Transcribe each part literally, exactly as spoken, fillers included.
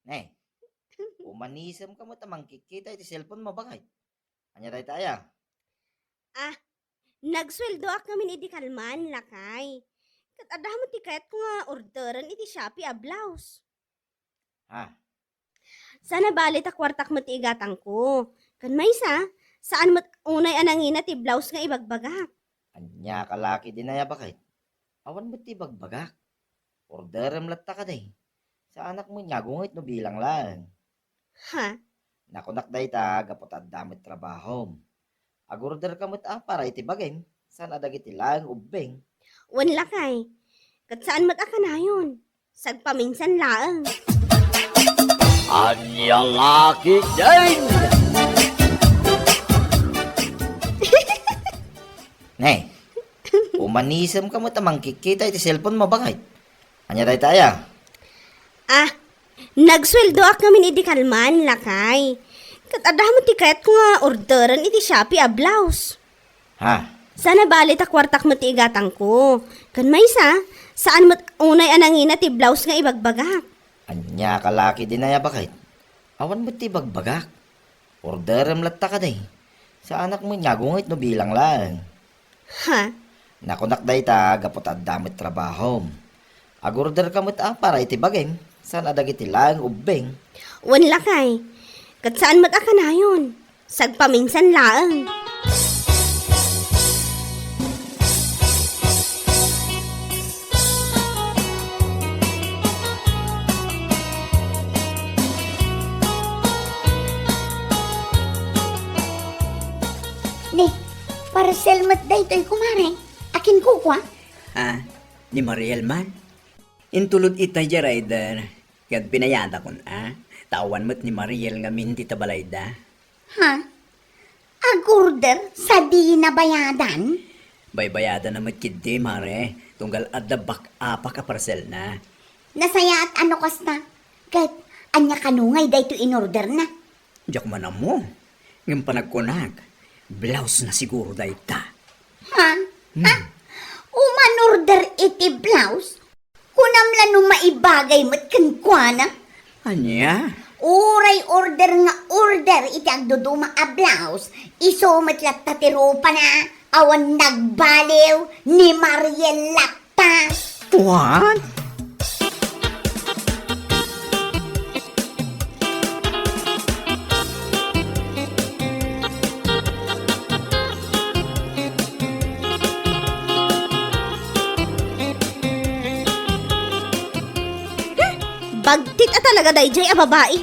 Ne, umanisemka met a mangkitkita iti cellphone mo, baket. Ania dayta aya? Ah, nagsueldoak ngamin idi kalman, lakay. Ket adda met ti kayatko nga orderen iti Shopee a blouse. Ha? Saan a bale ta kuartak met ti igatangko. Ken maysa, saan met unay a nangina ti blouse nga ibagbagak. Ania ka laki dinaya, baket? Awan met ti ibagbagak. Orderem latta kadi. Saanak met nga agungit no bilang laeng. Ha? Nakunak dayta gapu ta adda met trabahom. Agorder ka met a para iti bagim, saan a dagiti laeng ubbing. Wen lakay, ket saan met a kanayon. Sagpaminsan laeng. Ania laki din! Ne, umanisemka met a mangkitkita iti cellphone mo, baket. Ania dayta aya? Ah, nagsueldoak ngamin idi kalman, lakay. Ket adda met ti kayatko nga orderen iti Shopee a blouse. Ha? Saan a bale ta kuartak met ti igatangko. Ken maysa, saan met unay a nangina ti blouse nga ibagbagak. Ania ka laki dinaya, baket? Awan met ti ibagbagak. Orderem latta kadi. Saanak met nga agungit no bilang laeng. Ha? Nakunak dayta gapu ta adda met trabahom. Agorder ka met a para iti bagim, saan a dagiti laeng ubbing. Wen lakay, ket saan met a kanayon. Sagpaminsan laeng. Ni, parcel met daytoy, kumare. Akin kukua? Ah, ni Mariel man. Intulod ita diay rider, ket binayadakon a, ta awan met ni Mariel ngamin dita balayda. Ha? Agorder sadino bayadan? Baybayadanna met ketdi, mare, tunggal adda back-upak a parcelna. Nasayaat a no kasta. Ket ania kano ngay daytoy inorderna? Diak man ammo. Ngem panagkunak, blouse na siguro dayta. Ha? Hmm. Ha? Umanorder iti blouse? Kunam la no maibagay met kenkuana? Ania? Uray order nga order iti agduduma a blouse, isu met latta ti rupana, awan nagbaliw ni Mariel latta. What? Hmm, bagtit a talaga daydiay a babai.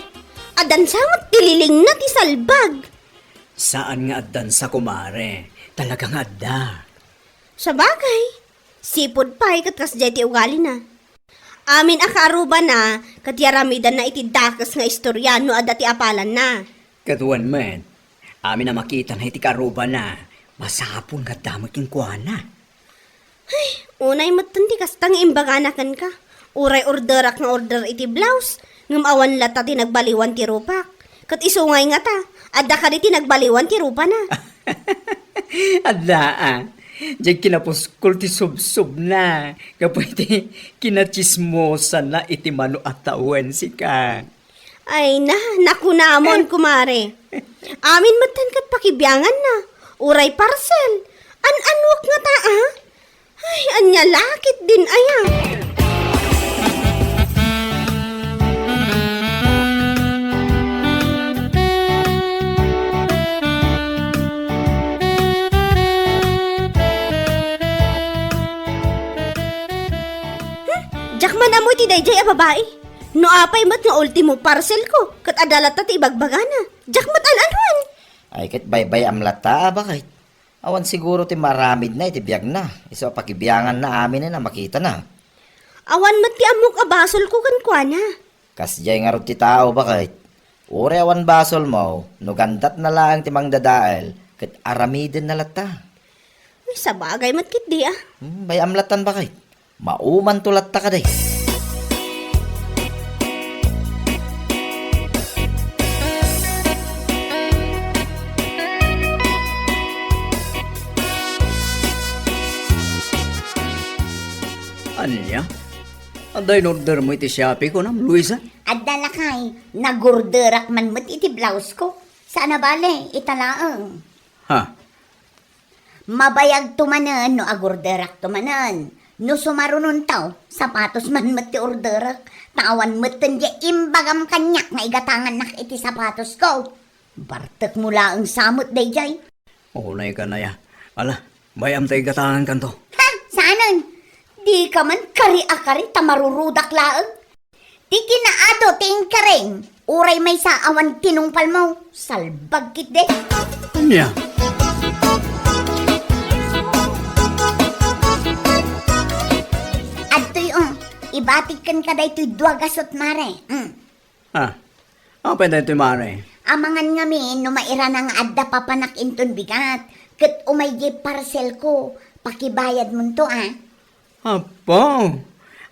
Addansa met ti lilingna ti salbag. Saan nga addansa, kumare. Talaga nga adda. Sabagay, sipud pay ket kasdiay ti ugalina. Amin a kaarrubana ket yaramidanna iti dakes nga istorya no adda ti apalanna. Ket wen met, amin a makitana iti kaarrubana, masapul nga adda met kenkuana. Ay, unay metten ti kasta nga imbagana kenka. Uray orderak nga order iti blouse, ngem awan latta ti nagbaliwan ti rupak. Ket isu ngay ngata, adda kadi ti nagbaliwan ti rupana? Adda, a. Diay kinapuskol ti subsubna gapu iti kinatsismosana iti mano a tawen, sika. Ay na, nakunamon, kumare. Amin metten ket pakibianganna. Uray parcel. An-anuak ngata, a? Ay, ania la ketdin aya? Hmm, diak man ammo iti daydiay a babai. No apay met nga ultimo parcelko, ket adda latta ti ibagbagana. Diak met an-anuan. Ay, ket baybay-am latta, a, baket. Awan siguro ti maaramidna iti biagna, isu a pakibianganna aminen a makitana. Awan met ti ammok a basolko kenkuana. Kasdiay ngarud ti tao, baket. Uray awan basolmo, no gandatna laeng ti mangdadael, ket aramidenna latta. Uy, sabagay met ketdi, a. Hmm, bay-am lattan, baket. Maumanto latta kadi. Ania? Adda in-ordermo iti Shopee, kunam, Luisa? Adda, lakay, nag-orderak man met iti blouse ko. Saan a bale, ita laeng. Ha? Mabayagto manen no ag-orderakto manen. No sumarunonto, sapatos man met ti orderek. Ta awan metten diay imbagam kaniak nga igatangannak iti sapatosko. Bartekmo laeng sa met daydiay. Unay ka, Naya. Ala, bay-am ta igatangankanto. Ha? Saanen? Dika man kari a kari ta marurudak laeng. Ti kinaado ti inkaring, uray maysa awan tinungpalmo, salbag ketdi. Ania? Adtoy, o, ibatik kenka daytoy dua gasut, mare. Mm. Ah, apay daytoy, mare? Amangan ngamin no mairana nga adda papanak inton bigat, ket umay diay parcelko, pakibayadmonto, a. Apo,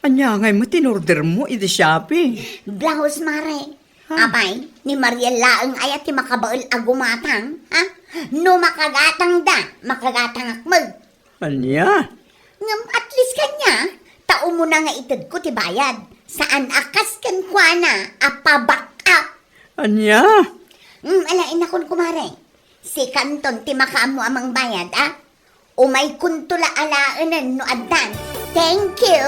ania ngay met ti in-ordermo iti Shopee? Blouse, mare. Ha? Apay, ni Mariel laeng aya ti makabael a gumatang, ha? No makagatangda, makagatangak met. Ania? Ngem at least kaniak, ta umuna nga itedko ti bayad. Saan a kas kenkuana a pa-back up. Ania? Mm, ala, inakon, kumare. Sikanton ti makaammo a mangbayad, a? Umaykonto la alaenen no addan. Thank you.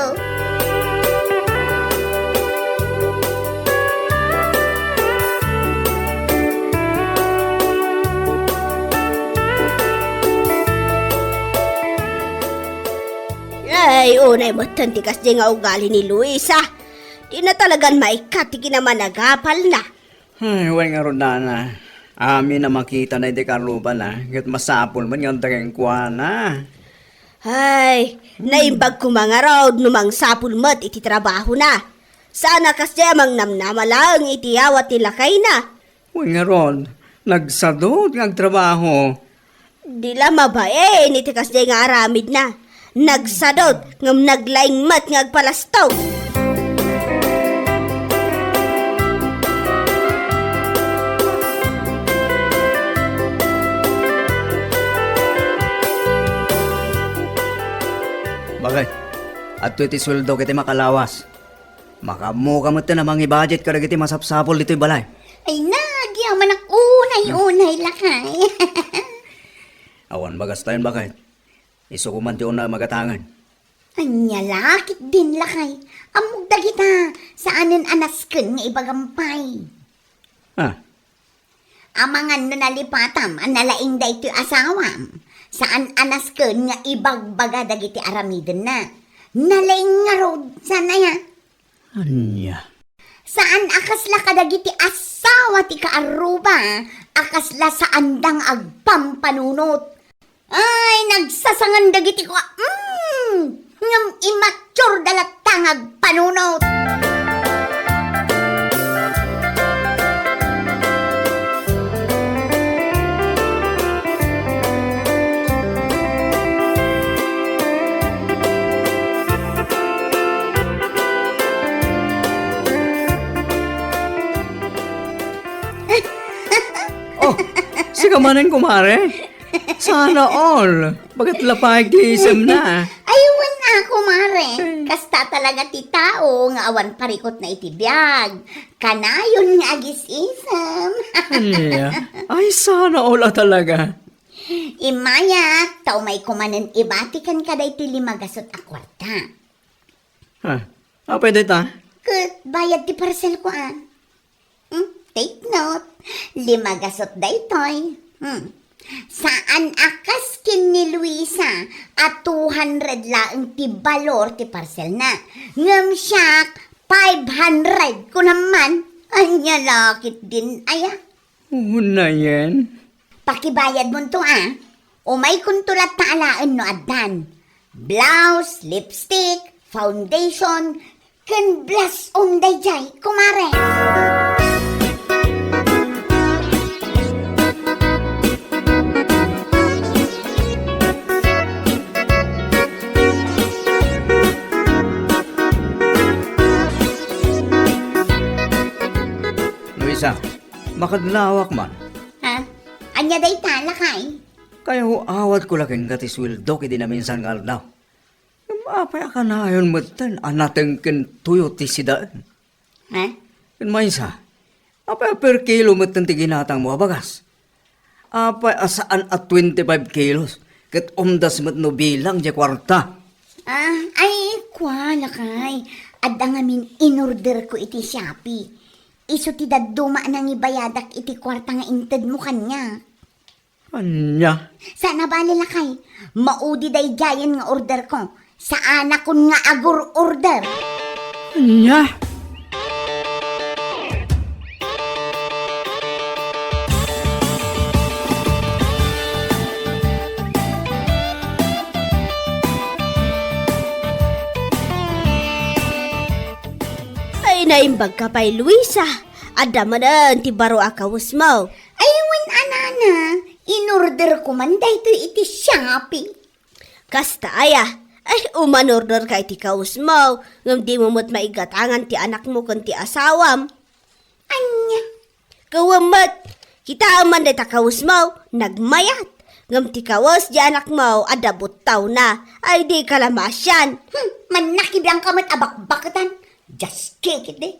Ay, unay metten ti kasdiay nga ugali ni Luisa. Dina talagan maikkat ti kinamanagapalna. Ay, wen ngarud, nana. Amin a makitana iti karrubana, ket masapul met nga adda kenkuana. Ay, naimbag koma ngarud no mangsapul met iti trabahona. Saan a kasdiay a mangnamnama laeng iti awat ni lakayna. Wen ngarud, nagsadut nga agtrabaho. Di la mabain iti kasdiay nga aramidna. Nagsadut ngem naglaing met nga agpalastog. Bagay, adtoy ti sueldo ket ti makalawas. Makaammoka metten a mangi-budget kadagiti masapsapul ditoy balay. Ay, nagyamanak unay-unay, lakay. Awan bagas tayon, baket. Isu koma ti unna a magatangan. Ania la ketdin, lakay? Ammok dagita, saanen a nasken nga ibagam pay. Ah, Amangan no nalipatam a nalaing daytoy asawam, saan a nasken nga ibagbaga dagiti aramidenna. Nalaing ngarud, saan aya? Ania? Saan a kasla kadagiti asawa ti kaarruba a kasla saanda nga agpampanunot. Ay, nagsasangan dagiti kua-, mm, ngem immature da latta nga agpanunot. Oh, sika manen, kumare? Sana all. Baket lapay ti isemna. Ay, wen a, kumare. Ay. Kasta talaga ti tao nga awan parikutna iti biag. Kanayon nga agis-isem. Ania? Ay, sana all a talaga. Immayak, ta umayko manen ibatikan kadaytoy lima gasut a kuarta. Ha? Apay dayta? Ket bayad ti parcelko, a. Hmm, take note. Lima gasut daytoy. Hmm. Saan a kas ken ni Luisa a two hundred laeng ti balor ti parcelna. Ngem siak, five hundred. Kunam man, ania la ketdin aya? Unayen. Pakibayadmonto, a. Umaykonto latta alaen no addan. Blouse, lipstick, foundation, ken blush on daydiay, kumare. Luisa, makadlawak man. Ha? Ania dayta, lakay? Kayawawatko la kenka ti sueldok idi naminsan nga aldaw. Ngem Apay a kanayon metten a natengken toyo ti sidaen? Ha? Ken maysa, apay a per kilo metten ti ginatangmo a bagas? Apay a saan a twenty-five kilos ket umdas met no bilang diay kuarta? Ah, ay, kua, lakay. Adda ngamin inorderko iti Shopee. Isu ti dadduma a nangibayadak iti kuarta nga intedmo kaniak. Ania? Saan a bale, lakay. Maudi daydiayen nga orderko. Saanakon nga agur-order. Ania? Ay, naimbag ka pay, Luisa. Adda manen ti baro a kawesmo. Ay, wen a, nana, inorderko man daytoy iti Shopee. Kasta aya? Ay, umanorder ka iti kawesmo, ngem dimo met maigatangan ti anakmo ken ti asawam. Ania? Gayyem met, kitaem man dayta kawesmo, nagmayat. Ngem ti kawes diay anakmo, adda buttawna. Ay, dika la maasian. Hmm, mannakibiang ka met a bakbaketan. Just kick it, eh.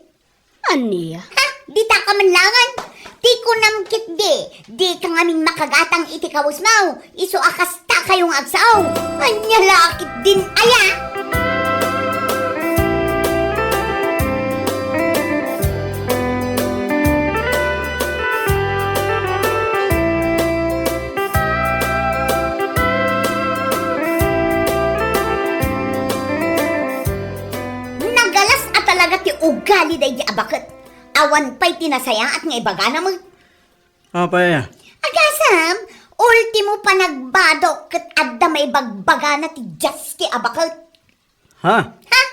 Ania? Ha? Dita ka man laengen? Ti kunam ketdi, dika ngamin makagatang iti kawesmo, isu a kasta kayo nga agsao. Ania la ketdin aya? Nagalas a talaga ti ugali daydi a baket. Awan pay ti nasayaat nga ibagana met. Apay? Agasem, ultimo panagbado ket adda maibagbagana ti diaske a baket. Ha? Ha?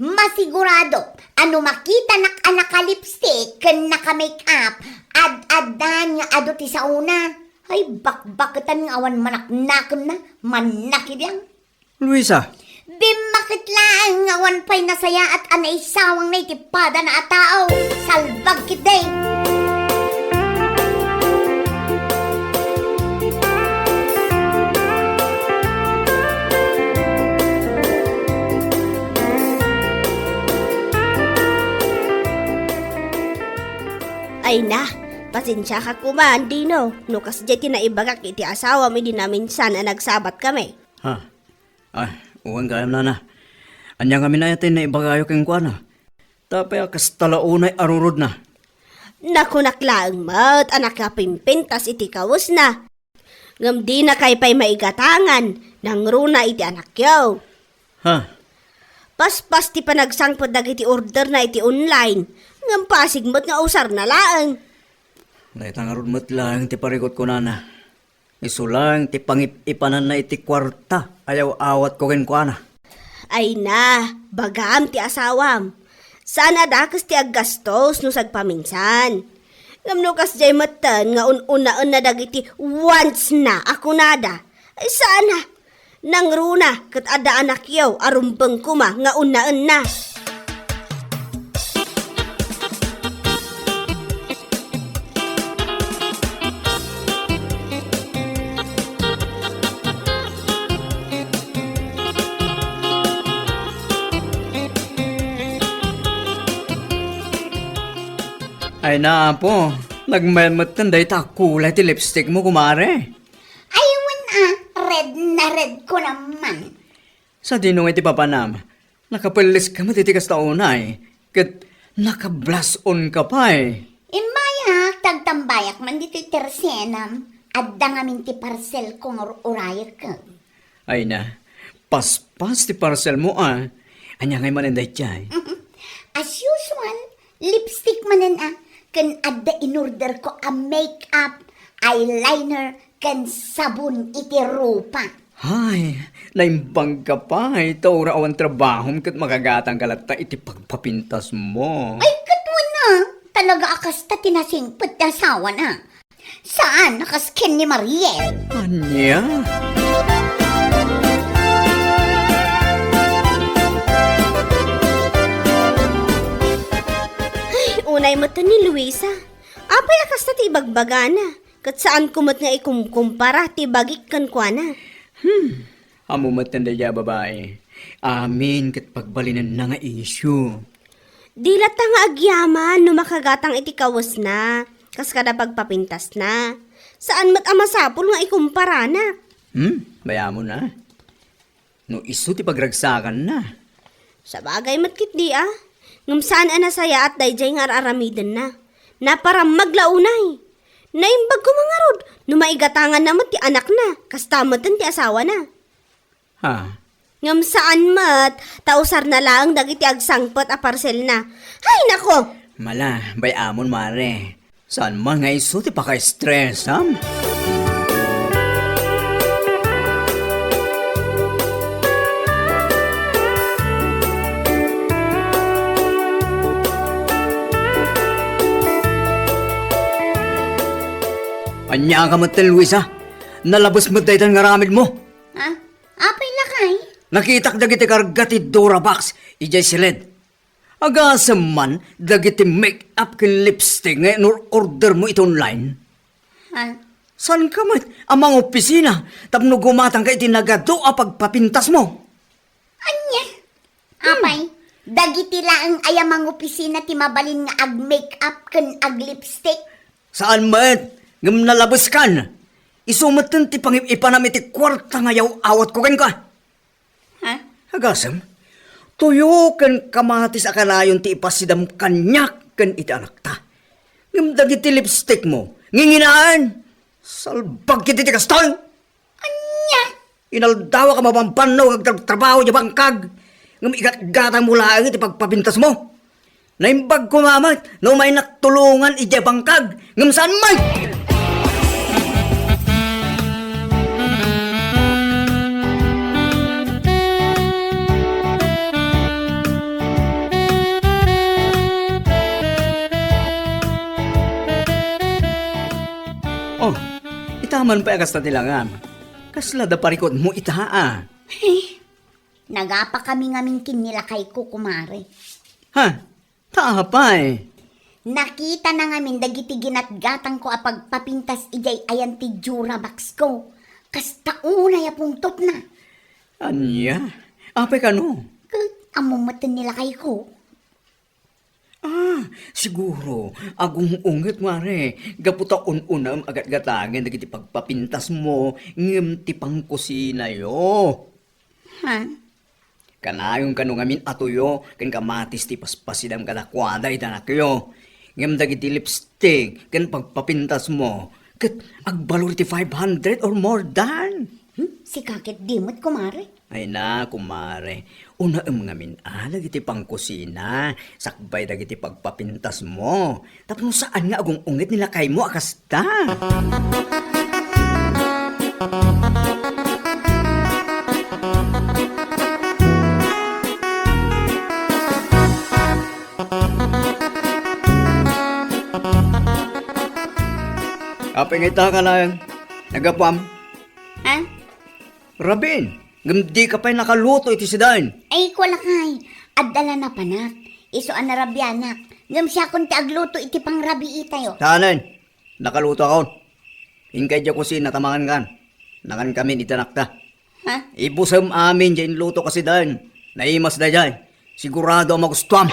Masigurado a no makitanak a naka-lipstick ken naka-makeup, ad-addan nga adu ti saona. Ay, bakbaketan nga awan manaknakemna, mannakibiang. Luisa. Dimmakket laeng nga awan pay nasayaat a naisawangna iti padana a tao. Salbag ketdi. Ay na, pasensiaka koma, Dino, no kasdiay ti naibagak iti asawam idi naminsan a nagsabatkami. Ha? Ay, wen gayam, nana. Ania ngamin aya ti naibagayo kenkuana? Apay a kasta la unay a rurudna? Nakunak laeng met a nakapimpintas iti kawesna. Ngem dinakay pay maigatangan, nangruna iti anakyo. Ha? Paspas ti panagsangpet dagiti orderna iti online, ngem pasig met nga usarna laeng. Dayta ngarud met laeng ti parikutko, nana. Isu laeng ti pangip-ipananna iti kuarta a yaw-awatko kenkuana. Ay na, bagam ti asawam. Saan a dakes ti aggastos no sagpaminsan. Ngem no kasdiay metten nga un-unaenna dagiti wants-na a kunada, ay saan a. Nangruna ket adda anakyo a rumbeng koma nga unnaenna. Ay na, apo, nagmayan metten dayta a kulay ti lipstick mo, kumare. Ay, wen a, red na red ko naman. Sadino ngay ti papanam? Nakapelles ka met iti kasta unay, ket nakablush on ka pay. Immayak, tagtambayak man ditoy tersenam, adda ngamin ti parcel ko nga ur-urayek. Ay na, paspas ti parcel mo, a. Ania ngay manen daydiay? As usual, lipstick manen, a, ken adda inorder ko a makeup, eyeliner, ken sabon iti rupa. Hay, naimbag ka pay, ta uray awan trabahom ket makagatang ka latta iti pagpapintas mo. Ay, ket wen a, talaga a kasta ti nasingpet ti asawana. Saan a kas ken ni Mariel? Ania? Ay, unay met ni Luisa. Apay a kasta ti ibagbagana? Ket saanko met nga ikumkumpara ti bagik kenkuana. Hmm. Ammo met daydiay a babai. Amin ket pagbalinenna nga isyu. Di latta nga agyaman no makagatang iti kawesna, kas kada pagpapintasna. Saan met a masapul nga ikumparanak. Hmm? Bay-amon a. No isu ti pagragsakanna. Sabagay met ketdi a. Ngem saan a nasayaat daydiay nga ar-aramidenna. Naparammag la unay. Naimbag koma ngarud no maigatanganna met ti anakna, kasta meten ti asawana. Ha? Ngem saan met, ta usarna laeng dagiti agsangpet a parselna. Hay nako! Mala, bay-amon, mare. Saan man nga isu ti paka-stress, ha? Ania ka met, Luisa? Nalabes met daytan nga aramidmo? Ha? Apay lakay? Nakitak dagiti karga ti Durabox idiay siled. Agasem man dagiti make-up ken lipstick nga inor-ordermo iti online. Ha? Saan ka met a mangopisina tapno gumatangka iti nagadu a pagpapintasmo? Ania? Hmm. Apay, dagiti laeng aya mangopisina ti mabalin nga ag-make-up ken ag-lipstick? Saan met, ngem nalabeskan. Isu metten ti pangip-ipanam iti kuarta nga yaw-awatko kenka. Ha? Agasem, tuyo ken kamatis a kanayon ti ipasidam kaniak ken iti anakta. Ngem dagiti lipstickmo, nginginaen. Salbag ketdi ti kastoy! Ania? Inaldawak a mabambanno nga agtrabtrabaho idiay bangkag, ngem igatgatangmo laeng iti pagpapintasmo. Naimbag koma met no umaynak tulongan idiay bangkag, ngem saan met! Oh, ita man pay a kasta ti langam. Kasla da parikutmo ita a? Nagapakami ngamin ken ni lakayko, kumare. Ha? Ta apay? Nakitana ngamin dagiti ginatgatangko a pagpapintas idiay ayan ti Duraboxko. Kasta unay a pungtotna. Ania? Apay kano? Ket ammom metten ni lakayko. Ah, siguro, agung-unget, mare, gapu ta un-unam a gatgatangen dagiti pagpapintasmo ngem ti pangkusinayo. Ha? Kanayon kano ngamin a tuyo ken kamatis ti paspasidam kadakuada iti anakyo. Ngem dagiti lipstick ken pagpapintasmo, ket agbalor iti five hundred or more than. Hmm? Sika ketdi met, kumare? Ay na, kumare. Unaem ngamin a dagiti pangkusina, sakbay dagiti pagpapintasmo. Tapno saan nga agung-unget ni lakaymo a kasta. Apay nga ita ka laeng? Nagapuam? Ha? Rabin, ngem dika pay nakaluto iti sidaen. Ay, kualakay, adda la napanak. Isu a narabianak. Ngem siakon ti agluto iti pangrabiitayo. Saanen? Nakalutoakon. Inka idiay kusina ta mangankan. Nangankamin iti anakta. Ha? Ibusem amin diay inluto a sidaen. Naimas daydiay. Sigurado a magustuam.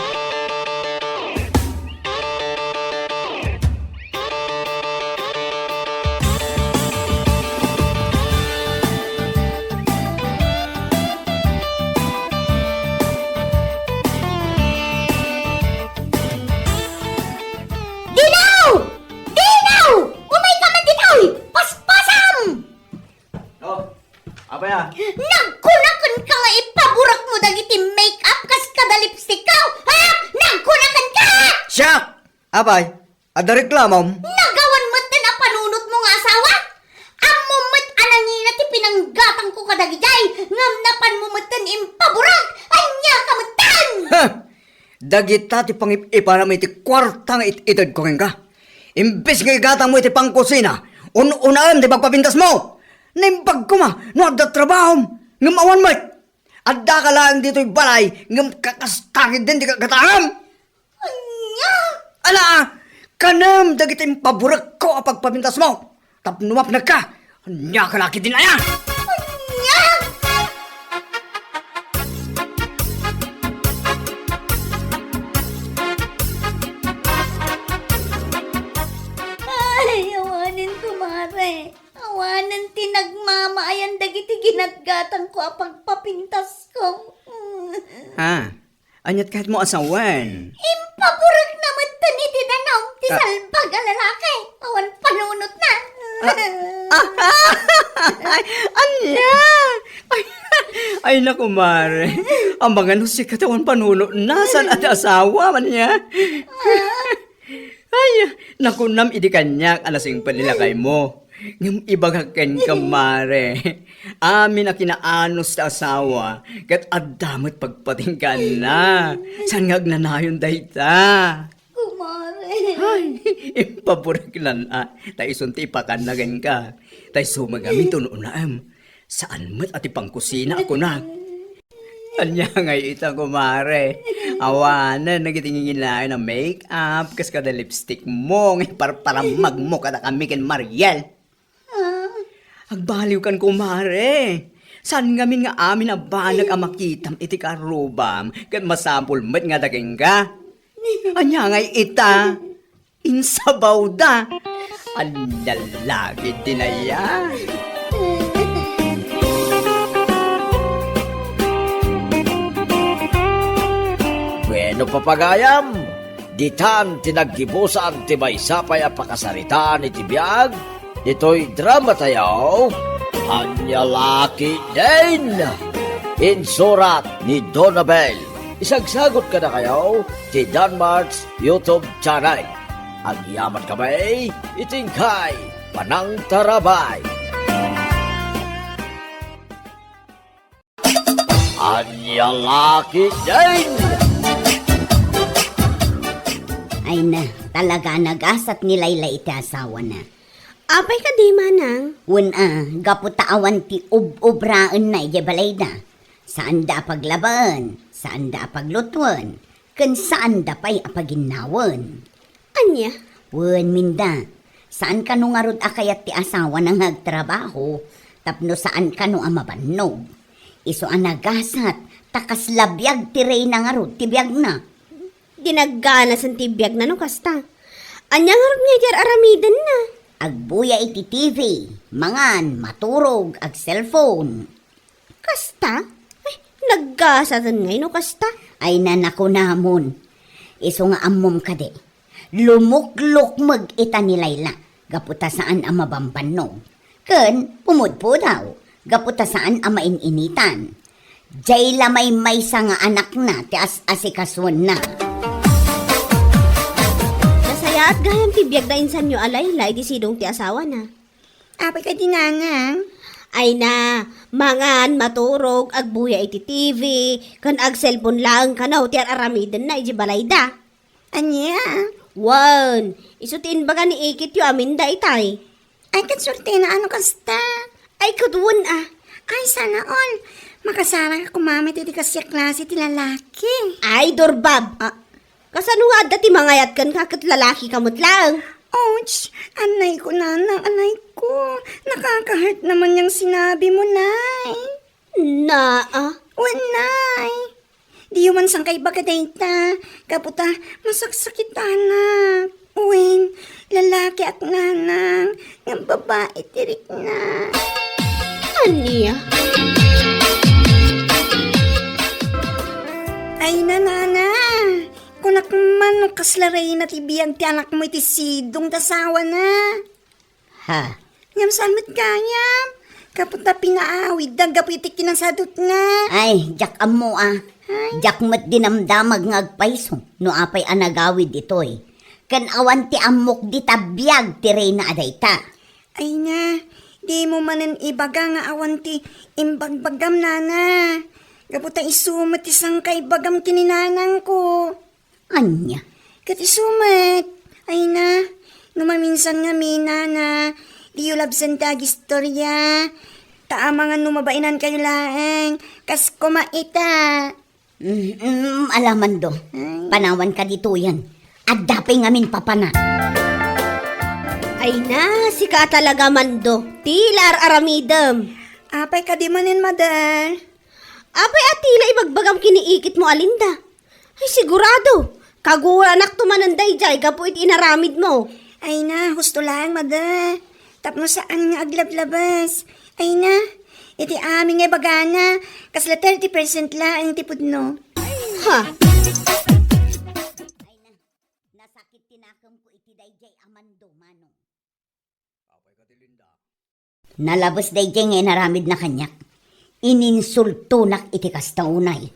Dinaw! Dinaw! Umayka man ditoy! Paspasam! Oh, apay a? Nagkunakenka nga ipaburekmo dagiti make-up kas kada lipstickko, ha? Nagkunakenka! Siak! Apay, adda reklamom? Nagawan metten a panunotmo nga asawa? Ammom met a nangina ti pinanggatangko kadagijay, ngem napanmo metten impaburek. Ania ka metten? Ha! Dagita ti pangip-ipanam iti kuarta nga it-itedko kenka. Imbes nga igatangmo iti pangkusina, un-unaem ti pagpapintasmo. Naimbag koma no adda trabahom, ngem awan met. Addaka laeng ditoy balay, ngem kakasta ketdin ti gagatangam. Ania? Ala, kanem dagiti impaburekko a pagpapintasmo. Tapno mapnekka, ania ka la ketdin aya? Ania? ginatgatangko a pagpapintasko. Ha? Ania't kayatmo a sawen? Impaburekna metten iti danum ti Ah. salbag a lalaki. Awan panunotna. Ah. Ah. Ania? Ay, ay, naku, mare. Amangan no sika ti awan panunotna, saan a ti asawa, ania? Ah. Ay, nakunam idi kaniak a nasingpet ni lakaymo. Ngem ibagak kenka, mare. Amin a kinaanus ti asawa, ket adda met pagpatinggaanna. Saan nga agnanayon dayta? Kumare. Ay, impaburekna, ta isun ti ipakanna kenka. Ta isu met ngamin ti un-unaem. Saan met a ti pangkusina a kunak. Ania ngay ita, kumare? Awanen dagiti nginginayon a make-up, kas kada lipstick mo, nga iparparammag mo kada kami ken Mariel. Ah. Agbaliwkan, kumare. Saan ngamin nga amin a banag a makitam iti karrubam, ket masapul met nga dakenka. Ania ngay ita? Insabawda. Ania la ketdin aya? Bueno, papagayam, ditan ti naggibusan ti maysa pay a pakasaritaan iti biag ditoy dramatayo, Ania la ketdin? Insurat ni Donabel. Isagsagut kadakayo ti Danmart's YouTube channel. Agyaman kami iti inkay panangtarabay. Ania la ketdin? Ay na, talaga nagasat ni Layla iti asawana. Apay kadi, manang? Wen a, gapu ta awan ti ub-ubraenna idiay balayda. Saanda a paglabaen, saanda a paglutuen, ken saanda pay a paginnawen. Ania? Wen, Minda, saan kano ngarud a kayat ti asawana nga agtrabaho tapno saan kano a mabannog. Isu a nagasat, ta kasla biag ti reyna ngarud ti biagna. Di nagganasen ti biagna no kasta. Ania ngarud nga idi ar-aramidenna? Agbuya iti T V, mangan, maturog, ag-cellphone. Kasta? Ay, naggasaten ngay no kasta. Ay, nanakunamon. Isu nga ammom kadi, lumuklukmeg ita ni Layla gapu ta saan a mabambannog. Ken pumudpudaw gapu ta saan a main-initan. Diay la maymaysa nga anakna ti as-asikasuenna. Nasayaat gayam ti biag da insanyo a Layla idi sidong ti asawana. Apay kadi, nanang? Ay na, mangan, maturog, agbuya iti T V, ken ag-cellphone laeng kano ti ar-aramidenna iti balayda. Ania? Wen, isu ti imbaga ni ikityo amin daytay. Ay, ket suertena no kasta. Ay, ket wen a. Ay, sana all. Makasarak koma met iti kasdiay a klase ti lalaki. Ay, Dorbab! Ah. Kasano nga adda ti mangayat kenka ket lalaki ka met laeng? Ouch! Anayko, nanang, anayko. Nakaka-hurt naman yang sinabi mo, nay. Naa. Wen, nay. Diyo man sangkaibaga dayta. Gapu ta, masaksakitanak. Wen, lalakiak, nanang. Ngem babai ti rikna. Ania? Ay na, nana. Kunak man no kasla reyna ti biag ti anakmo iti sidong ta asawana. Ha? Ngem saan met gayam? Gapu ta pinaawidda gapu iti kinasadutna. Ay, diak ammo a. Ay. Diak met dinamdamag nga agpayso no apay a nagawid ditoy. Ken awan ti ammok dita biag ti reyna a dayta. Ay na, dimo manen ibaga nga awan ti imbagbagam, nana. Gapu ta isu met ti sangkaibagam ken ni nanangko. Ania? Ket isu met. Ay na, no maminsan ngamin, nana, diyo labsen ti agistoria. Ta amangan no mabainankayo laeng, kas koma ita. Mm, mm, ala, Mando. Ay. Panawanka ditoyen. Adda pay ngamin papana. Ay na, sika a talaga, Mando. Ti la ar-aramidem. Apay kadi manen, mother? Apay a ti la ibagbagam ken ni ikitmo a Linda? Ay, sigurado. Kaguanakto manen daydiay gapu iti inaramidmo. Ay na, husto laeng, mother. Tapno saan nga aglablabas. Ay na, Iti amin nga ibagana, kasla thirty percent laeng ti pudno. Ha? Ay na, nasakit ti nakemko iti daydiay a Mando, Manong. Apay ka ti Linda? Nalabes daydiay nga inaramidna kaniak. Ininsultonak iti kasta unay.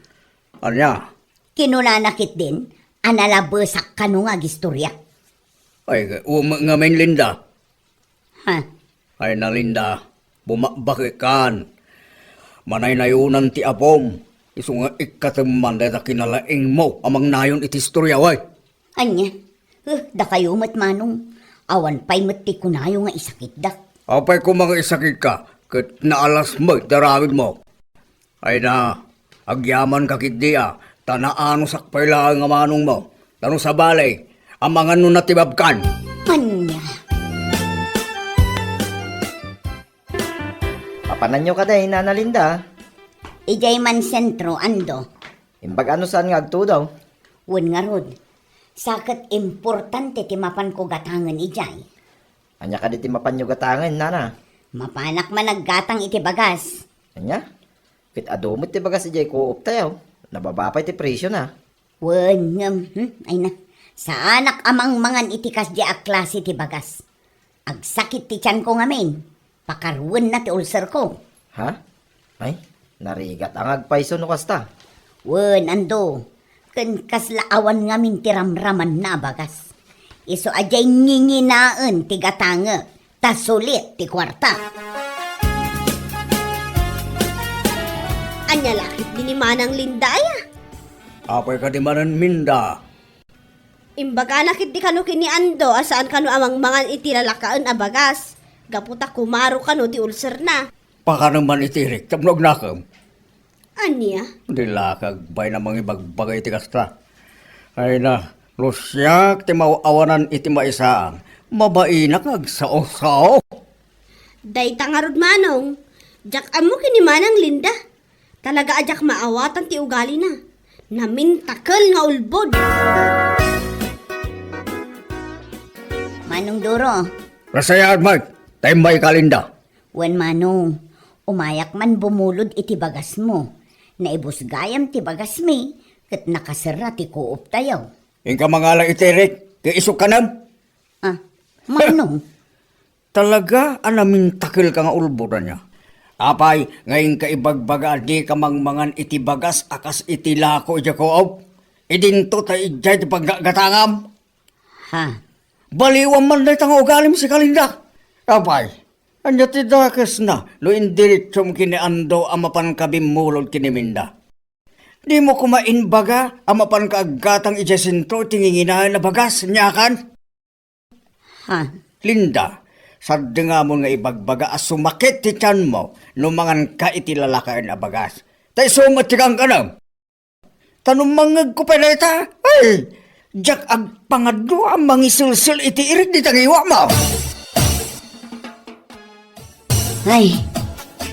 Ania? Kinunana ketdin a nalabesak kano nga agistorya. Ay, umek ngamin, Linda. Ha? Ay na, Linda, bumabakekkan. Manaynayonan ti apom. Isu nga ikkatem man dayta kinalaingmo a mangnayon iti istorya, way. Ania? Huh, dakayo met, Manong. Awan pay met ti kunayo nga isakitdak. Apay koma nga isakitka, ket naalas met ti aramidmo. Ay na, agyamanka ketdi a, ta naanusak pay laeng a manongmo. Ta no sabali, amangan no natibabkan. Ania? Papananyo kadi, Nana Linda? Idiay man sentro, Ando. Imbag no saan nga agtudo? Wen ngarud. Sa ket importante ti mapanko gatangen idiay. Ania kadi ti mapanyo gatangen, Nana? Mapanak man aggatang iti bagas. Ania? Ket adu met ti bagas idiay co-op tayo. Nababa pay ti presyo na. Wen, ngem, hmm, ay na. Saanak a mangmangan iti kasdiay a klase ti bagas. Agsakit ti tianko ngamin. Pakaruenna ti ulcerko. Ha? Ay, narigat a nga agpayso no kasta. Wen, Ando, ken kasla awan ngamin ti ramramanna a bagas. Isu a diay nginginaen ti gatangek, ta sulit ti kuarta. Ania la ketdi ni Manang Linda aya? Apay kadi manen, Minda? Imbagana ketdi kano ken ni Ando a saan kano a mangmangan iti lalakaen a bagas, gapu ta kumaro kano ti ulserna. Pakanem man iti irik tapno agnakem. Ania? Di la ka agbayna mangibagbaga iti kasta. Ay na, no siak ti maaw-awanan iti maisaan, mabainak nga agsao-sao. Dayta ngarud, Manong, diak ammo ken ni Manang Linda. Talaga a diak maawatan ti ugalina. Namintakel nga ulbod. Manong Duro. Nasayaat, Mike. Ta immay ka, Linda. Wen, Manong, umayak man bumulod iti bagasmo. Naibus gayam ti bagasmi, ket nakaserra ti co-op tayo. Inka mangala iti irik, ket isu kanem. Ah, Manong. Talaga a namintakelka nga ulbod, ania? Apay, nga inka ibagbaga a dika mangmangan iti bagas a kas iti lako idiay co-op? Idinto ta idiay ti paggatgatangam? Ha? Baliwam man dayta nga ugalim, sika, Linda. Apay, ania ti dakesna no indiretsom ken ni Ando a mapanka bimmulod ken ni Minda? Dimo koma imbaga a mapanka aggatang idiay sentro iti nginginaen a bagas, aniakan? Ha? Linda, saddengamon nga ibagbaga a sumakit ti tianmo no manganka iti lalakaen a bagas. Ta isu met ti kankanam. Ta no mangngegko pay dayta, ay, diak agpangadu a mangiselsel iti irik dita ngiwatmo. Ay,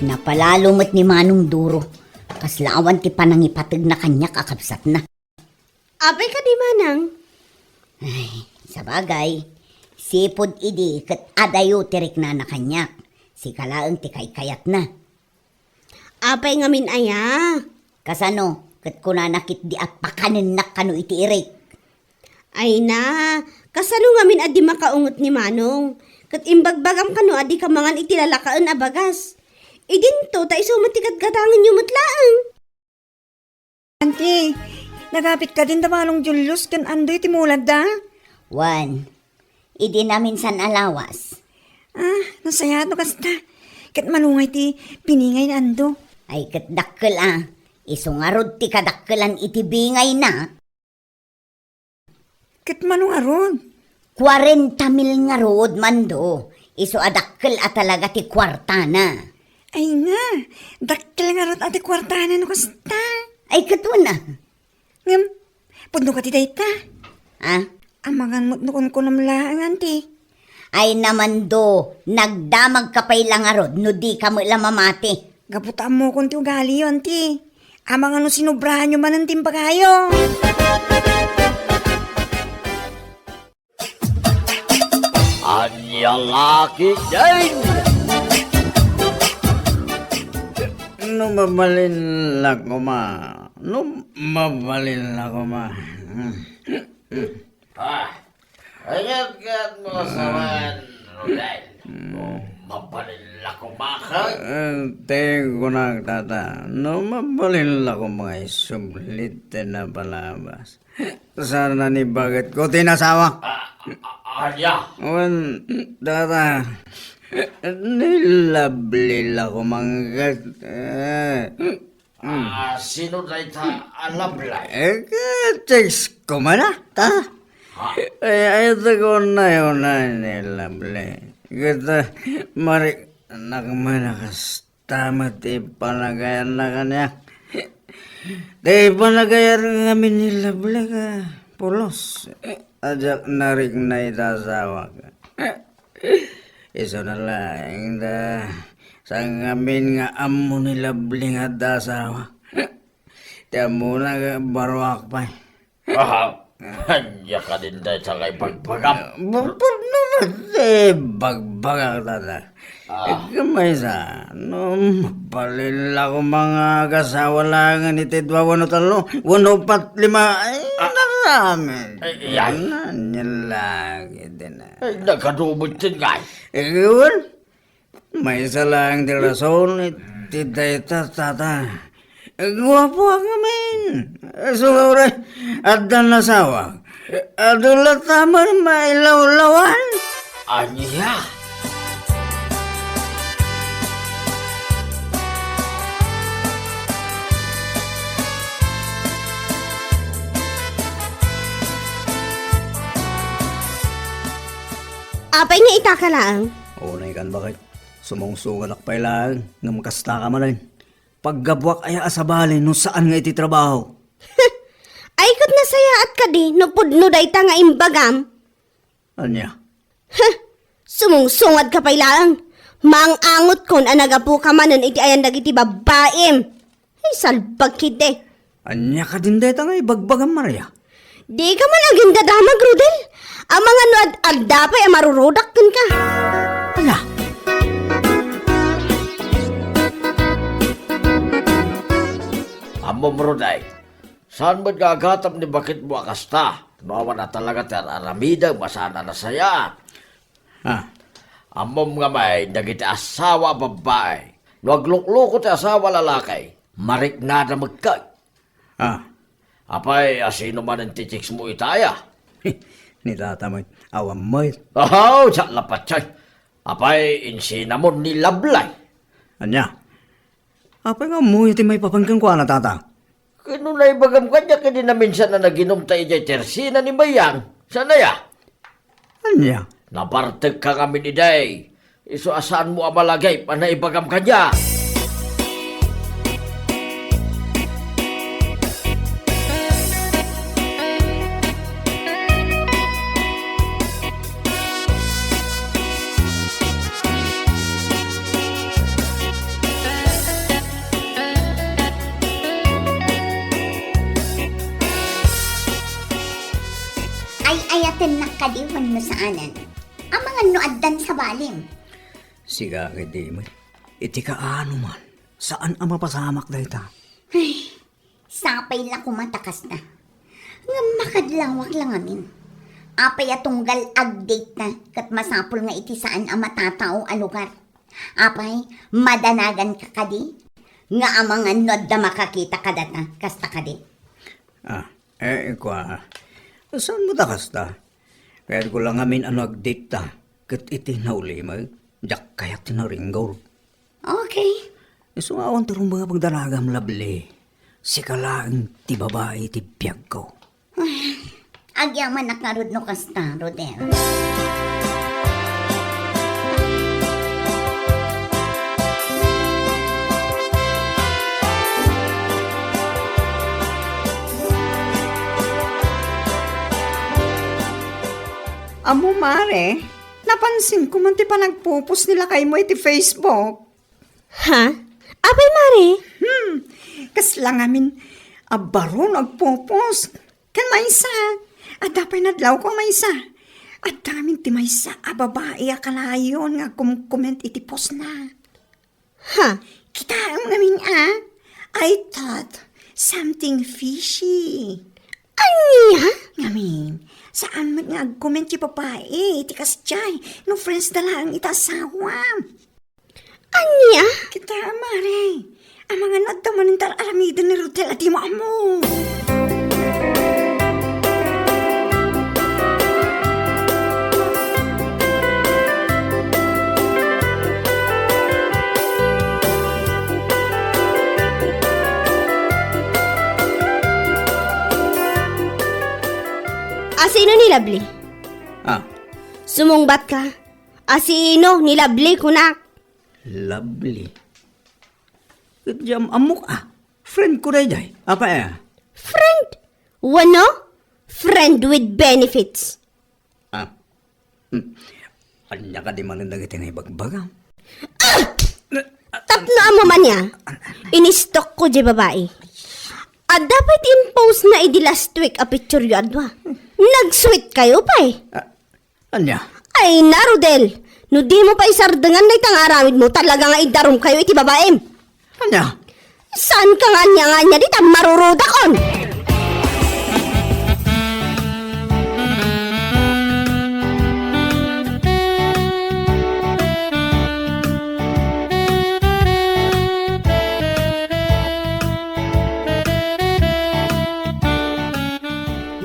napalalo met ni Manong Duro. Kasla awan ti panangipategna kaniak a kabsatna. Apay kadi, Manang? Ay, sabagay, sipud idi ket adayo ti riknana kaniak. Sika laeng ti kaykayatna. Apay ngamin aya? Kasano ket kunana ketdi a pakanennak kano iti irik? Ay na, kasano ngamin a di makaunget ni Manong? Ket imbagbagam kano a dika mangan iti lalakaen a bagas? Idinto ta isu met ti gatgatangenyo met laeng. Auntie, nagapit kadin da Manong Julius ken Andoy ti muladda? Wen, idi naminsan a lawas. Ah, nasayaat no kasta. Ket mano ngay ti biningay ni Ando? Ay, ket dakkel a. Isu ngarud ti kadakkelan iti bingayna. Ket mano ngarud? Kuarenta mil ngarud, Mando. Isu a dakkel a talaga ti kuartana. Ay nga, dakkel ngarud a ti kuartana no kasta. Ay, ket wen a. Ngem, pudno ka ti dayta? Ah? Amangan met no kunkunam laeng, Auntie. Ay na, Mando, nagdamag ka pay la ngarud no di ka met la mamati. Gapu ta ammokon ti ugaliyo, Auntie. Amangan no sinobrahanyo manen ti imbagayo. Ania la ketdin? No mabalin la koma. No mabalin la koma. Ah, ayat ka mo sawan, Rodel. No mabalin la koma ka. Eh, te, kunak, tata. No mabalin la koma, isublit ti napalabas. Sana ni baket ko, tinasawa. Ah, ah, ah, ania? Wen, tata. Ni Lovely la koma nga, eh, Ah, sino dayta a Lovely? Eh, ka-text ko man, ah, ta? Ha? Ay, ay, ito ko na yun, ah, ni Lovely. Kita, mari, anak mo, nakastama, ti panagayan na kanya. Ti panagayan ngamin ni Lovely ka, pulos. Ajak narik na ita asawa ka. Isu na laeng da, sangamin nga ammo ni Lovely nga adda asawa. Ti ammona nga baruak pay. Aha, ania kadin dayta nga ibagbagam? Bukod naman ti bagbagak, tata. Ah. Ikaw maysa, no, mabalin la koma nga agasawa laeng iti dua wenno tallo, wenno upat, lima, ay, ah, naramin. Ay, ay. Ania lagi din, ah. Ay, nagkadumot din, ngay. Ikaw, Maysa laeng ti rason iti dayta, tata. Guapoak ngamin. Isu nga uray addan asawa. Adu latta man mailawlawan. Ania? Apay nga ita ka laeng? Unay kan, baket. Sumungsungadak pay laeng, ngem kasta ka manen. Paggabuak aya a sabali no saan nga iti trabaho? Ay, ket nasayaat kadi no pudno dayta nga imbagam? Ania? Heh! Sumungsungadka pay laeng. Maang-angotkon a nagapuka manen iti ayan dagiti babbaim. Ay, salbag kidi. Ania kadin dayta nga ibagbagam, Maria? Dika man agindadamag, Rodel. Amangan no ad-adda pay a marurudak kenka. Ala! Ammom, Rodel, saan met nga agatam ni baketmo a kasta? No awan a talaga ti ar-aramidem a saan a nasayaat. Ah. Ammom ngamin dagiti asawa a babbai. No aglukloko ti asawa a lalaki, mariknada met ket. Ah. Apay, a sino manen ti chicks mo ita aya? Ni tata met, awan met. Ahaw, sa lapatay. Apay, insinamon ni Lablay. Ania? Apay nga ammoyo ti maipapan kenkuana, tata? Ket no naibagam kaniak idi naminsan a naginumta idiay tersina ni Mayang, saan aya? Ania? Nabartekka ngamin idi. Isu a saanmo a malagip a naibagam kaniak. Ay-ayatennak kadi wenno saanen? Amangan no addan sabalim. Sika ket di met. Iti kaano man, saan a mapasamak dayta. Ay, sapay la koma ta kasta. Ngem makadlawak la ngamin. Apay a tunggal agdate ta ket masapul nga iti saan a matatao a lugar? Apay, madanaganka kadi? Nga amangan no adda makakita kadata, kasta kadi? Ah, eh, kua, saanmo ta kasta? Kayatko la ngamin a no agdate ta, ket iti nauli met, diak kayat ti naringgor. Okay. Isu nga awan ti rumbeng a pagdanagam, Lovely. Sika laeng ti babai ti biagko. Ay, agyamanak ngarud no kasta, Rodel. Ammom, Mare, napansinko man ti panagpupos ni lakaymo iti Facebook. Ha? Apay, Mare? Hmm, kasla ngamin a baro no agpupos. Ken maysa, adda pay nadlawko a maysa. Adda ngamin ti maysa a babai a kanayon nga agkomkoment iti postna. Ha? Kitaem ngamin a? I thought something fishy. Ania? Ngamin, saan met nga agcomment ti babai iti kasdiay no friends da laeng iti asawam. Ania? Kitaem, Mare. Amangan no adda manen ti ar-aramiden ni Rodel a dimo ammo. Asino ni Lovely? Ah. Sumungbat ka. Asino ni Lovely, kunak? Lovely. Ket diam ammok a. Friend ko daydiay. Apay a? Friend? Wenno? Friend with benefits. Ah. Hmm. Ania kadi manen dagiti nga ibagbagam? Ah! Tapno ammo man ya. Inistok ko di babai. Adda pay ti impose na idi last week a picture yo adua. Nag-sweet kayo pay. Ah, Ania? Ay na, Rodel! No di mo pa isardengan dayta nga aramid mo, talaga nga idarum kayo iti babaim. Ania? Saan ka nga ania nga ania dita marurudakon?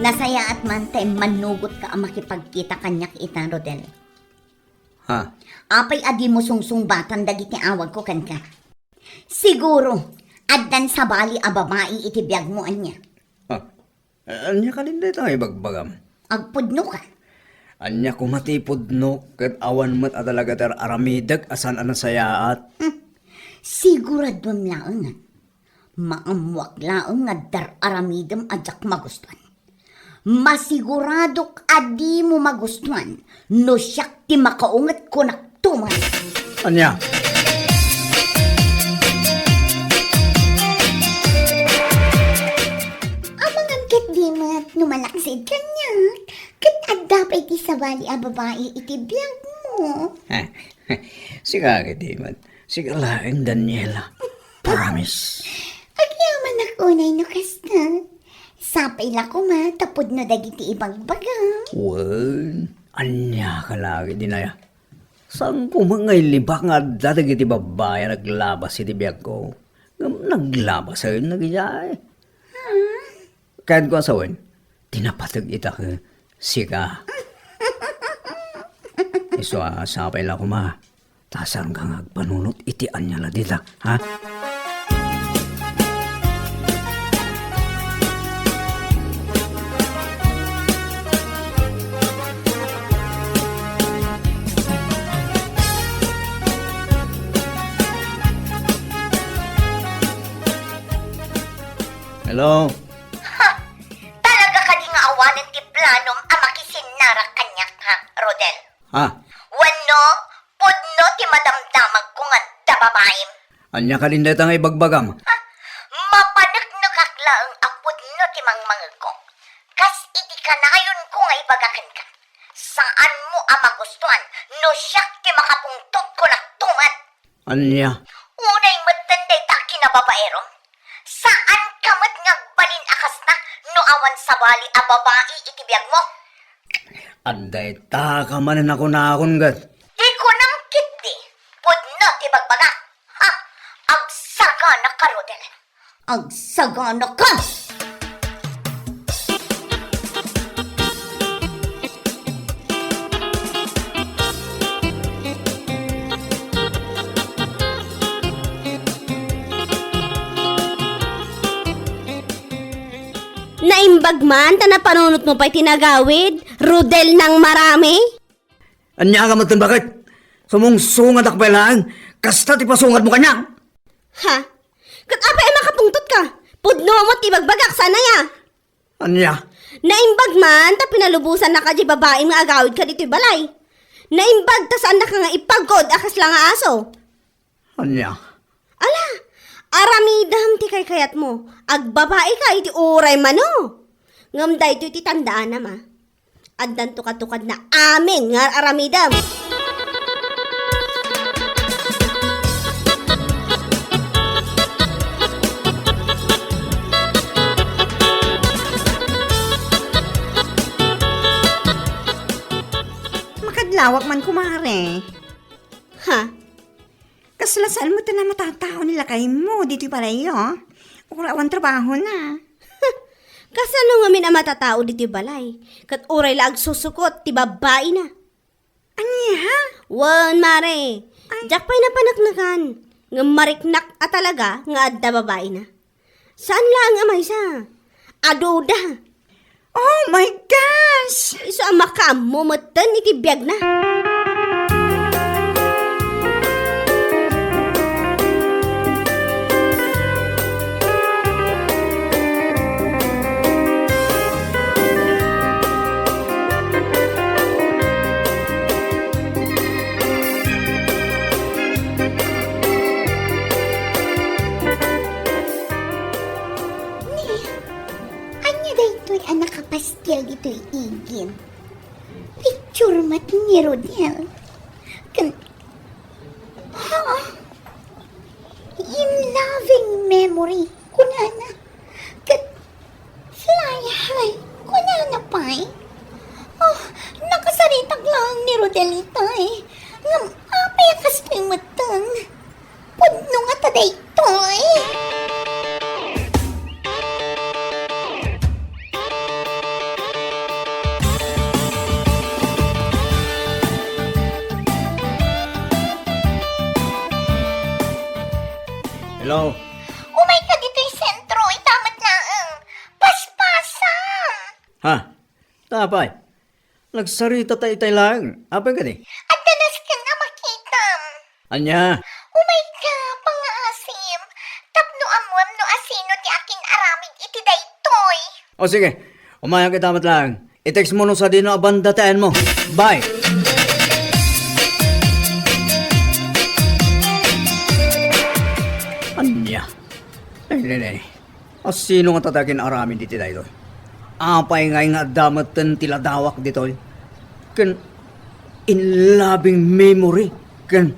Nasayaat man ta immannugot ka a makipagkita kaniak ita, Rodel. Ha? Apay a dimo sungsungbatan dagiti awagko kenka? Siguro, addan sabali a babai iti biagmo, ania? Ha? Ania kadin dayta nga ibagbagam? Agpudno ka. Ania koma ti pudno ket awan met a talaga ti ar-aramidek a saan a nasayaat? Hmm. Siguraduem laengen. Maammoak laeng nga dar-aramidem a diak magustuan. Masiguradok a dimo magustuan no siak ti makaunget kunakto man. Ania? Amangan ket di met no malaksid kaniak, ket adda pay ti sabali a babai iti biagmo. Sika ket di met. Sika laeng, Daniela. Promise. Agyamanak unay no kasta. Sapay la koma ta pudno dagiti ibagbagam. Wen, ania ka la ket dinaya? Saan koma nga ilibak nga adda dagiti babbai a naglabas iti biagko? Ngem naglabasen dagiti ay. Ket kua sawen, ti napateg ita ket sika. Isu a sapay la koma, ta saanka nga agpanunot iti ania la dita, ha? Hello? Ha! Talaga kadi nga awanen ti planom a makisinnarak kaniak, ha, Rodel? Ha? Wenno, pudno ti madamdamagko nga adda babaim? Ania kadin dayta nga ibagbagam? Ha? Mapaneknekak laeng a pudno ti mangmangegko. Kas iti kanayonko nga ibaga kenka, saanmo a magustuan no siak ti makapungtot kunakto met. Ania? Unay metten dayta a kinababaerom. Saanka met nga agbalin a kasta no awan sabali a babai iti biagmo. Adda ita ka manen a kunakon ket. Ti kunam ketdi, pudno ti bagbagak. Ha? Agsagana ka, Rodel. Agsagana ka! Naimbag man ta napanunot mo pay ti nagawid, Rodel nang marami? Ania ka metten, baket? Sumungsungadak pay laeng, kasta ti pasungatmo kaniak? Ha? Ket apay a makapungtot ka? Pudno met ti ibagbagak, saan aya? Ania? Naimbag man ta pinalubosannaka diay babaim nga agawid kaditoy balay. Naimbag ta saannaka nga ipagod a kasla nga aso. Ania? Ala, aramidem ti kaykayatmo. Agbabaika iti uray mano. Ngem daytoy ti tandaanam a. Addan tukad-tukadna amin nga ar-aramidem. Lawak man, kumare. Ha? Kasla saan met a matatao ni lakaymo ditoy balayyo? Uray awan trabahona. Kasano ngamin a matatao ditoy balay? Ket uray la agsusukot ti babbaina. Ania? Wen, mare. Ay. Diak pay napaneknekan. Ngem mariknak a talaga nga adda babaina. Saan laeng a maysa. Aduda. Oh my gosh! Isu a makaammo metten iti biagna. Ni, ania daytoy a nakapaskil ditoy igid? Picture met ni Rodel. Ken, ha? In loving memory, kunana. Ket fly high, kunana pay. Oh, nakasaritak laeng ni Rodel itay. Ngem apay a kastoy metten? Pudno ngata daytoy. Hello? Umayka ditoy sentro, ita met laeng. Paspasam! Ha? Apay? Nagsarita ta itay laeng. Apay kadi? Adda nasken a makitam. Ania? Umayka, pangaasim. Tapno ammuem no asino ti akin-aramid iti daytoy. O sige, umayak ita met laeng. I-text mo no sadino a banda ti ayanmo. Bye! Ania? Ay, nay, nay. Asino ngata ti akin-aramid iti daytoy? Apay ngay nga adda metten ti ladawak ditoy? Ken in loving memory ken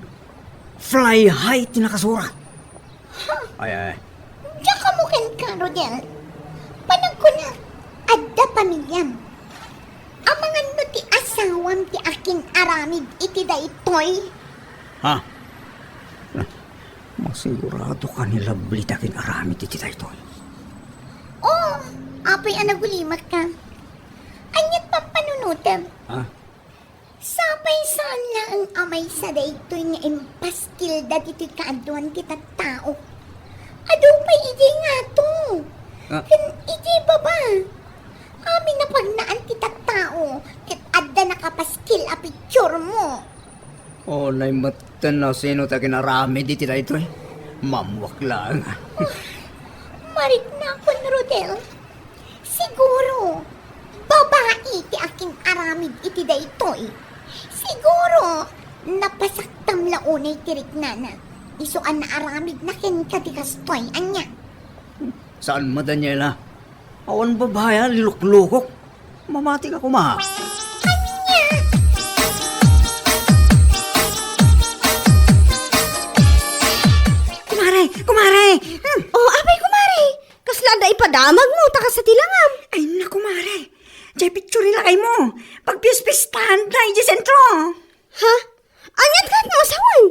fly high ti nakasurat. Ay, ay. Diak ammo kenka, Rodel. Panagkunak, adda pamiliam. Amangan no ti asawam ti akin-aramid iti daytoy? Ha? Masigurado ka ni Lovely ti akin-aramid iti daytoy? Oh, apay a nagulimakka? Aniat pampanunotem? Ha? Sapay saan laeng a maysa daytoy nga impaskilda ditoy kaaduan ti tattao. Adu pay idiay ngato. Ah. Ken idiay baba. Amin a pagnaan ti tattao, ket adda nakapaskil a picture mo. Oh, nay metten no sino ti akin-aramid iti daytoy. Mammuak laeng. Oh, mariknakon, Rodel. Siguro, babai ti akin-aramid iti daytoy. Siguro, napasaktam la unay ti riknana. Isu a naaramidna kenka ti kastoy, ania? Saan, Daniela? Awan babai a liluklukok. Mamati ka koma. Ania? Kumare, kumare! Hmm. Oh, apay, kumare? Kasla adda ipadamagmo, ta kasta ti langam. Ay, naku, mare. Jay picture ni lakaymo. Pagpispistanda, ijay sentro. Ha? Aniat ket nga asawen?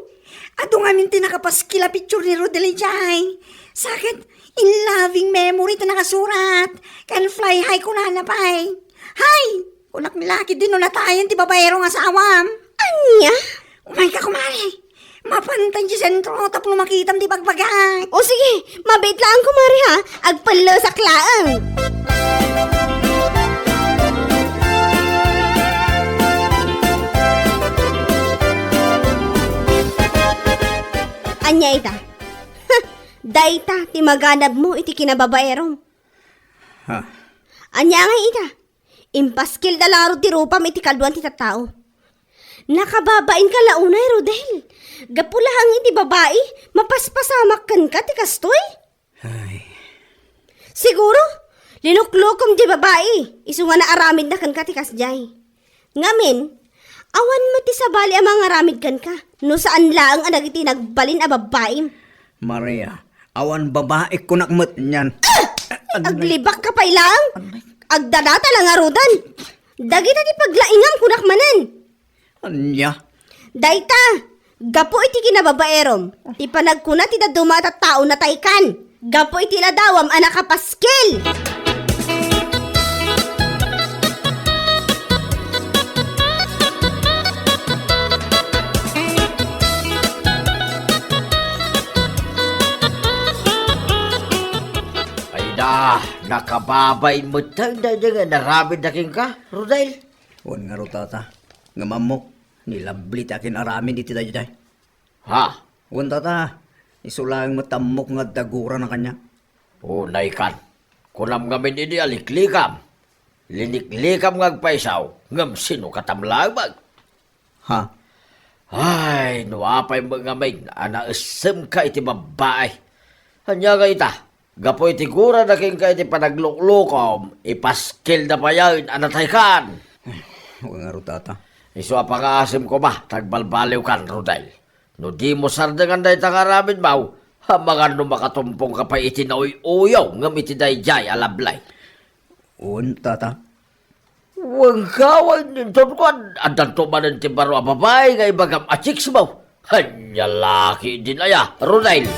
Adu ngamin ti nakapaskil a picture ni Rodel jay. Sakit, in loving memory ti nakasurat. Ken fly high kunana pay. Hay! Kunak ni laki, dino natayen ti babaero nga asawam. Ania? Umayka, kumare. Mapanta iti sentro tapno makitam ti bagbagak. O sige, mabiit laeng, kumare, ha? Agpellesak laeng. Ania ita? Dayta ti maganabmo iti kinababaerom. Ha? Ania ngay ita? Impaskilda la ngarud ti rupam iti kaduan ti tattao. Nakababainka la unay, Rodel. Gapu laeng iti babai, mapaspasamak kenka ti kastoy? Ay. Siguro, linuklukom ti babai, isu nga naaramidna kenka ti kasdiay. Ngamin, awan met ti sabali a mangaramid kenka, no saan laeng a dagiti nagbalin a babbaim. Maria, awan babaik kunak met nian. Ah! Anay. Aglibak ka pay laeng. Anay. Agdadata la ngarudan. Dagita ti paglaingam kunak manen. Ania? Dayta, gapu iti kinababaerom, ti panagkuna ti dadduma a tattao nataykan, gapu iti ladawam a nakapaskil. Ay da, nakababain met dayta nga inaramidda kenka, Rodel. Wen ngarud, tata, ngem ammok, ni Lovely ti akin-aramid iti daydiay. Ha? Wen, tata, isu laeng met ammok nga adda gurana kaniak. Unaykan, kunam ngamin idi a liklikam. Liniklikam nga agpayso, ngem sinokatam laeng? Ha? Ay, no apay met ngamin a naessemka iti babbai. Ania nga ita? Gapu iti gurana kenka iti panagluklukom, ipaskilda payen a nataykan. Wen ngarud, tata. Isu a pangaasem koma ta agbalbaliwkan, Rodel. No dimo sardengan dayta nga aramidmo, amangan no makatumpongka pay iti nauy-uyaw ngem iti daydiay a Lovely. Wen, tata. Wen, gaway, inton kuan, addanto manen ti baro a babai nga ibagam a chicks mo. Ania la ketdin aya, Rodel?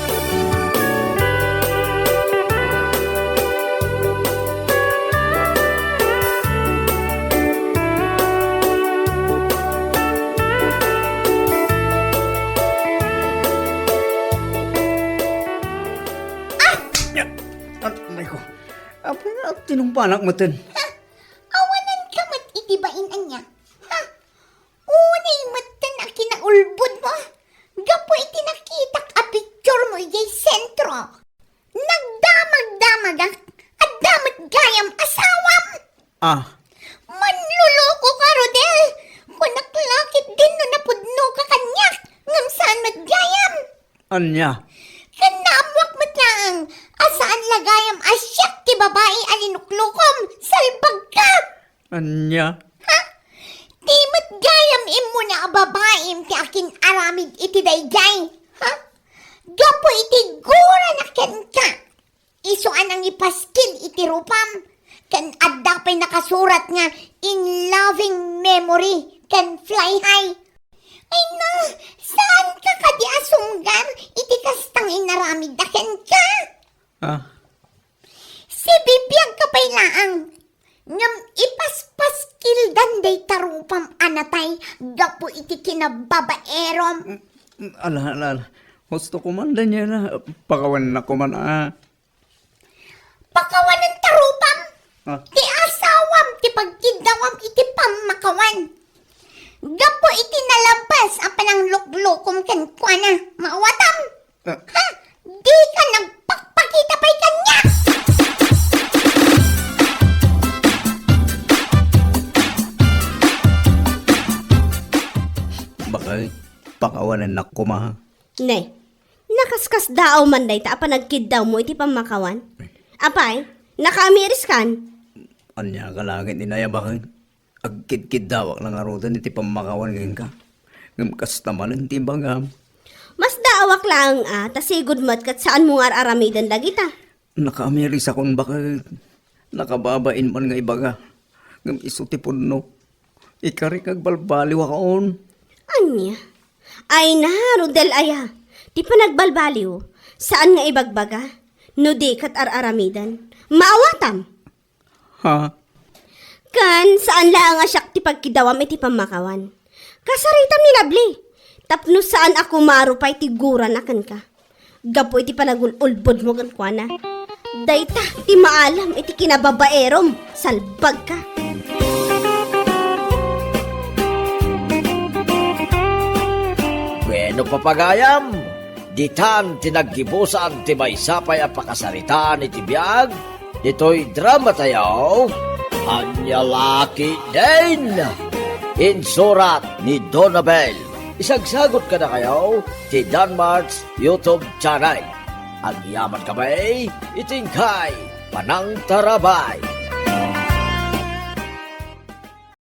Ah! Ania? An-, anay ko. Apay nga, tinungpanak metten. Ha? Awanenka met iti bain ania? Ha? Unay metten a kinaulbodmo gapu iti nakitak a picturemo idiay sentro. Nagdamagdamagak, adda met gayam asawam. Ah. Manlolokoka, Rodel. Kunak la ketdin no napudnoka kaniak, ngem saan met gayam. Ania? Ken naammoak met laeng a saan la gayam a siak ti babai a linuklokom, salbagka! Ania? Ha? Ti met gayam immuna a babaim ti akin-aramid iti daydiay, ha? Gapu iti gurana kenka, isu a nangipaskil iti rupam, ken adda pay nakasurat nga "In loving memory" ken "Fly high". Ay na, saanka kadi a sunggar iti kasta nga inaramidda kenka? Ah. Sibibiagka pay laeng, ngem ipaspaskildan dayta rupam a natay gapu iti kinababaerom. Mm, mm, ala, ala, ala. Husto ko man, Daniela. Pakawannak ko man, ah. Pakawanen ta rupam. Ah. Ti asawam ti pagkiddawam iti pammakawan. Gapu iti nalabas a panangluklokom kenkuana, maawatam. Ah. Ha? Dika nagpakpakita pay kaniak! Bakit? Pakawanennak koma. Ne, nakaskasdaaw man dayta a panagkiddawmo iti pammakawan? Apay, nakaamiriskan? Ania ka laeng, inay, a bakit? Agkidkiddawak la ngaruden iti pammakawan kenka. Ngem kasta manen ti ibagam. Masdaawak laeng a, ta sigud met ket saanmo nga ar-aramiden dagita. Nakaamirisakon, bakit? Nakababain man nga ibaga. Ngem isu ti pudno. Ikarik nga agbalbaliwakon. Ania? Ay na, Rodel aya. Ti panagbaliw, saan nga ibagbaga. No di ket ar-aramiden. Maawatam. Ha? Ken saan laeng a siak ti pagkiddawam iti pammakawan. Kasaritam ni Lovely. Tapno saan a kumaro pay ti gurana kenka. Gapu iti panagul-ulbodmo kenkuana. Dayta ti maalam iti kinababaerom, salbagka. Bueno, papagayam, ditan ti naggibusan ti maysa pay a pakasaritaan iti biag ditoy dramatayo, Ania la ketdin. Insurat ni Donabel. Isagsagut kadakayo ti Danmart's YouTube channel. Agyaman kami iti inkay panangtarabay.